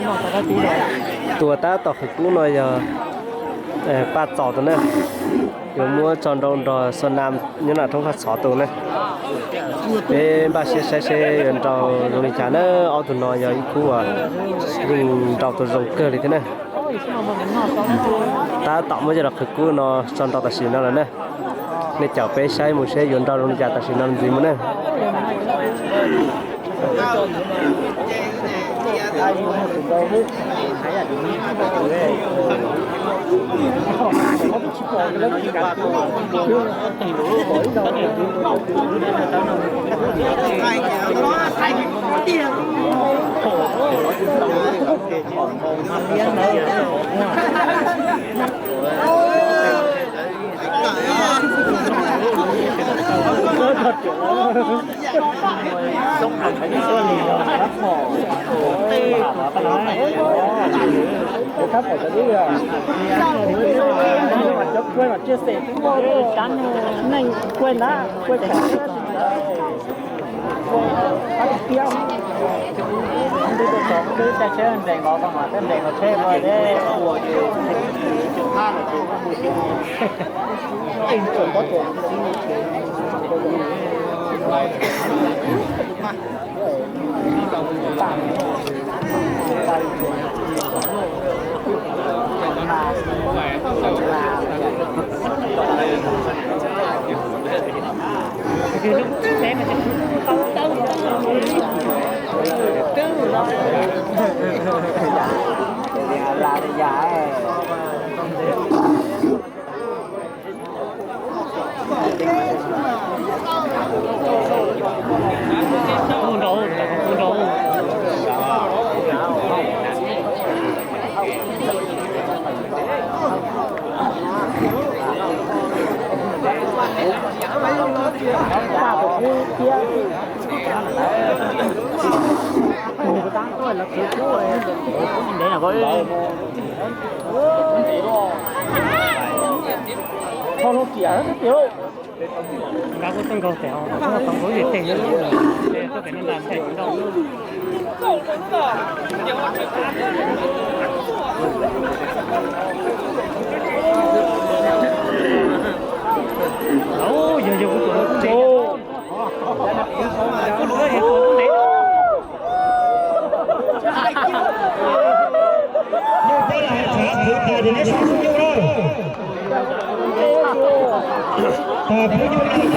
Tus uas tab tom qhwv kub no yog Paj Txos tus na, yuav muab tso nrau nrog Xo Nam nyob nram roob Phaj Txhov tus na. Peb npaj siab saib seb yuav nrau zoo li cas na. Ob tug no yog ib khub uas yeej nrau tau zoo kawg li thiab na. Tab tom muab coj los qhwv kub no tso nrau tam sim no lawm na. Nej caum peb saib mus seb yuav nrau zoo li cas tam sim no ntxiv mus na.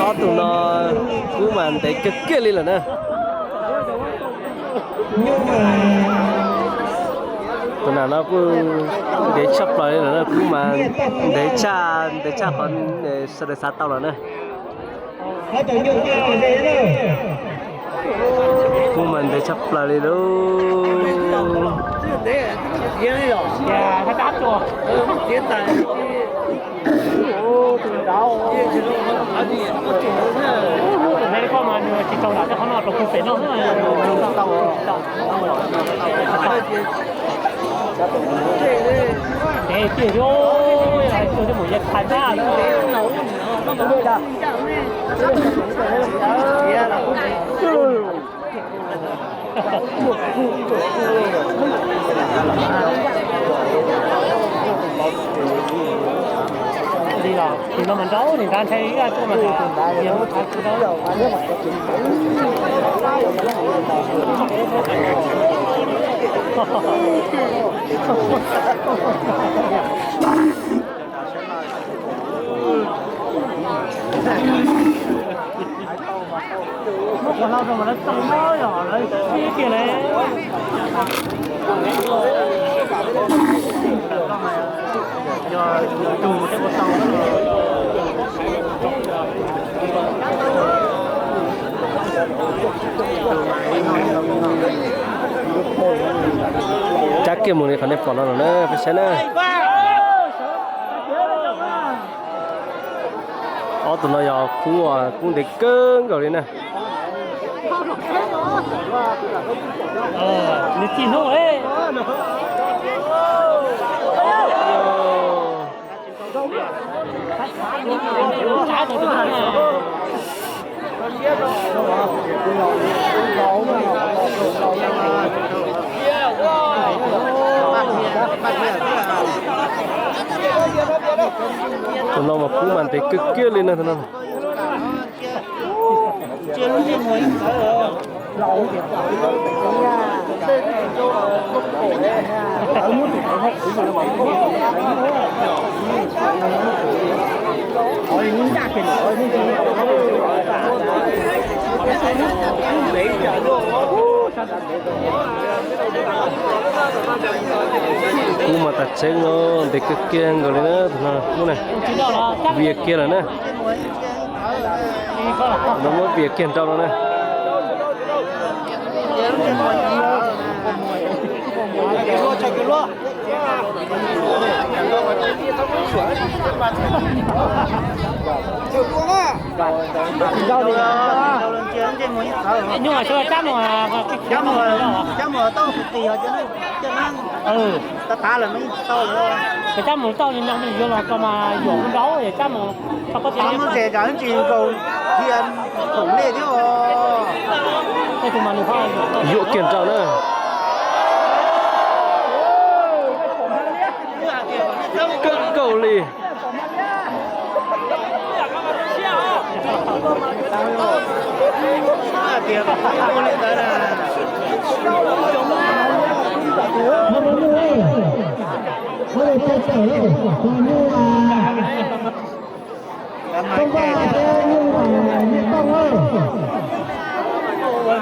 Ob tug no kub mas ntev kawg kiag li lawm na. Tus nam no kuj ntev tshaj plaws li lawm na, kub mas ntev tshaj, ntev tshaj qhov sawv daws xav tau lawm na. Kub mas ntev tshaj plaws li lauj. Li los tus no mas nrau, nws nqa ntshai ib tuaj mas. Cab kiag mus li qhov nej pom no los na, peb saib na. Ob tug no yog kub, kub ntev kawg nkaus li na. Nws txi hnub. Tus no mas kub mas ntev kawg kiag li na tus no. Kub mas tas tseeb no, ntev kawg kiag nkaus li na, tus no kub na, vias kiag lawm na. Lawv muab vias kiag nrau no na. Nyuj sawv cab mus, cab mus tau tus tis, cab mus tau li no, yuav los tso mas yuam nraud, cab mus tau koj tias muab tses kav tsis nkaus, thiaj khoom nej thiab os. Yuam kiag nrau na. Kawg nkaus li.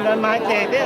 Lawv mas ces thiab